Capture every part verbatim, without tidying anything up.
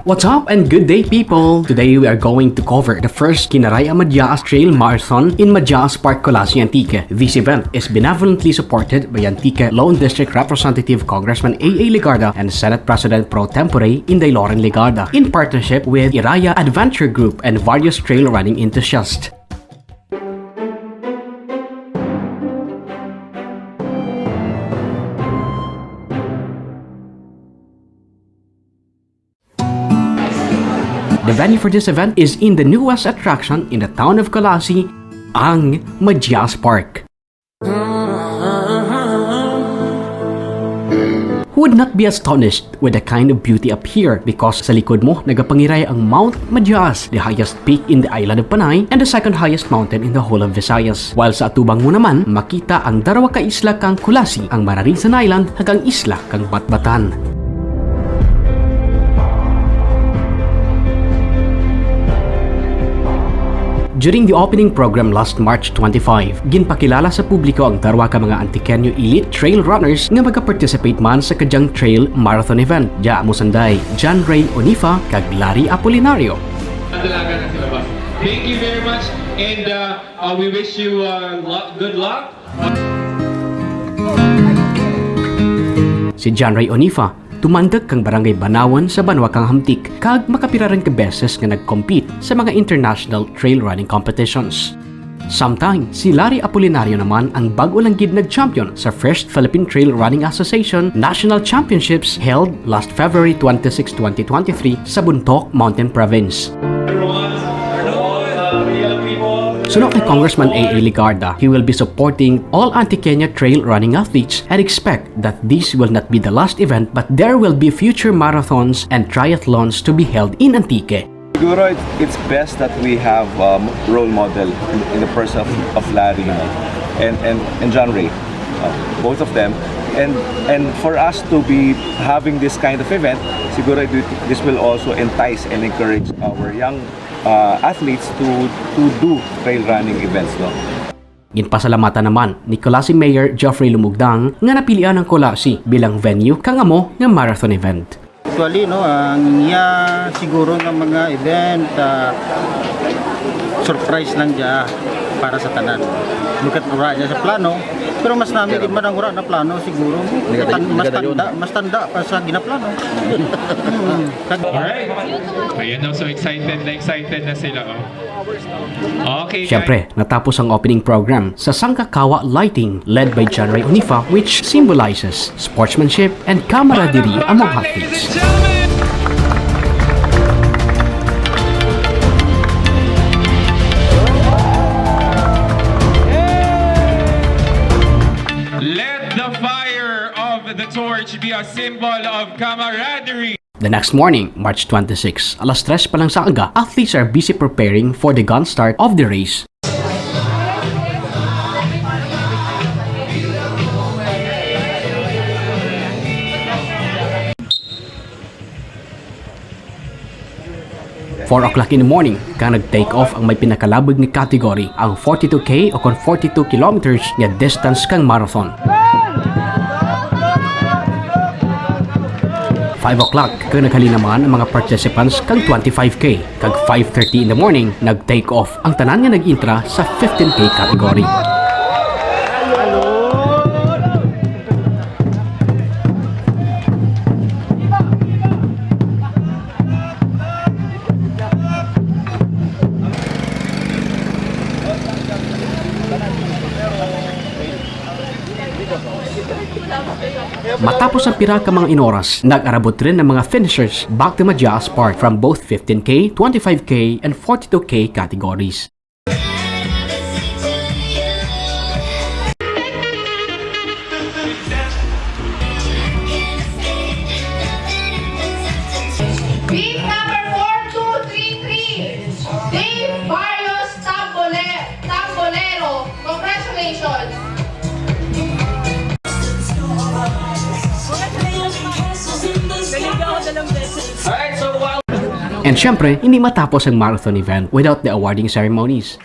What's up and good day, people! Today we are going to cover the first Kinaray-a Madjaas Trail Marathon in Madjaas Park, Culasi, Antique. This event is benevolently supported by Antique Lone District Representative Congressman A A Legarda and Senate President Pro Tempore Inday Loren Legarda in partnership with Iraya Adventure Group and various trail running enthusiasts. The venue for this event is in the newest attraction in the town of Culasi, ang Madjaas Park. Who would not be astonished with the kind of beauty up here, because sa likod mo nagapangiray ang Mount Madjaas, the highest peak in the island of Panay and the second highest mountain in the whole of Visayas. While sa atubang mo naman, makita ang darwa ka isla kang Culasi, ang Mararison Island kag ang isla kang Batbatan. During the opening program last March twenty-five, ginpakilala sa publiko ang darwa ka mga Antiqueño elite trail runners nga maga-participate man sa kadyang trail marathon event. Dya amo sanday, John Ray Onifa kag Larry Apolinario. Thank you very much, and, uh, uh, we wish you, uh, lu-, good luck. Si John Ray Onifa, tumanduk kang Barangay Banawan sa banwa kang Hamtic, kag makapira run ka beses nga nag-compete sa mga international trail running competitions. Samtang si Larry Apolinario naman ang bag-o lang gid nag-champion sa first Philippine Trail Running Association National Championships held last February twenty-six, twenty twenty-three sa Bontoc Mountain Province. Suno kay Congressman A A Legarda, he will be supporting all Antiqueño trail running athletes and expect that this will not be the last event, but there will be future marathons and triathlons to be held in Antique. Siguro, it's, it's best that we have, um, role model in, in the person of, of Larry, you know, and, and, and John Ray, uh, both of them. And, and for us to be having this kind of event, siguro th-, this will also entice and encourage our young, uh, athletes to, to do trail running events, no? Ginpasalamatan naman ni Culasi Mayor Geoffrey Lumugdang nga napilian ang Culasi bilang venue kang amo nga marathon event. Actually, no, ang iya siguro nga mga event, ah, surprise lang dya para sa tanan. Bukut wara dya sa plano, pero mas nami gid man ang wara naplano siguro. Mas tanda, mas tanda pa sa ginaplano. Mm. Alright. Ayan, no, so excited na excited na sila, oh. Okay, siyempre, natapos ang opening program sa sangka kawa lighting led by John Ray Onifa, which symbolizes sportsmanship and camaraderie among athletes. Let the fire of the torch be a symbol of camaraderie. The next morning, March twenty-six, alas tres pa lang sa aga, athletes are busy preparing for the gun start of the race. Four o'clock in the morning, kang nag-take off ang may pinakalabug nga category, ang forty-two K o kon forty-two kilometers nga distance kang marathon. Five o'clock, kang naghalin naman ang mga participants kang twenty-five K, kag five thirty in the morning, nag-take off ang tanan nga nag-intra sa fifteen K category. Matapos ang pira ka mga inoras, nag-arabot run ang mga finishers back to Madjaas Park from both fifteen K, twenty-five K, and forty-two K categories. Bib number four two three three, Dave Barrios Tambole-, Tambolero. Congratulations! And syempre, hindi matapos ang marathon event without the awarding ceremonies.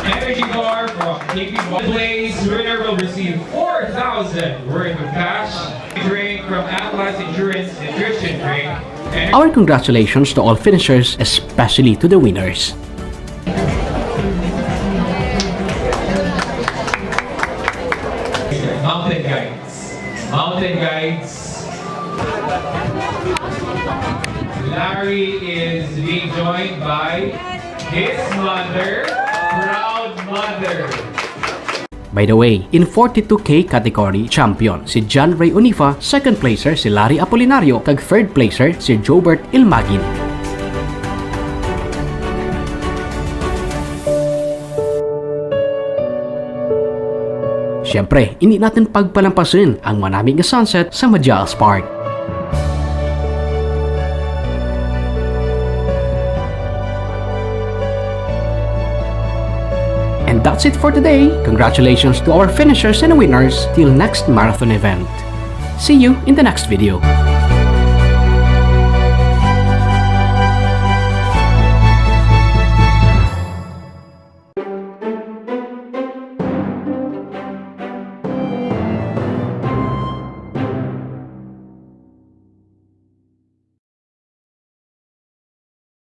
Energy bar from K P one. Place winner will receive four thousand thousand worth of cash, drink from Atlas Insurance Nutrition Drink, and our congratulations to all finishers, especially to the winners. Mountain guides. Mountain guides. Larry is being joined by his mother, proud mother. By the way, in forty-two K category, champion si John Ray Onifa, second placer si Larry Apolinario, kag third placer si Jobert Ilmagin. Siyempre, indi natun pagpalampasun ang manami nga sunset sa Majaas Park. And that's it for today. Congratulations to our finishers and winners. Till next marathon event. See you in the next video.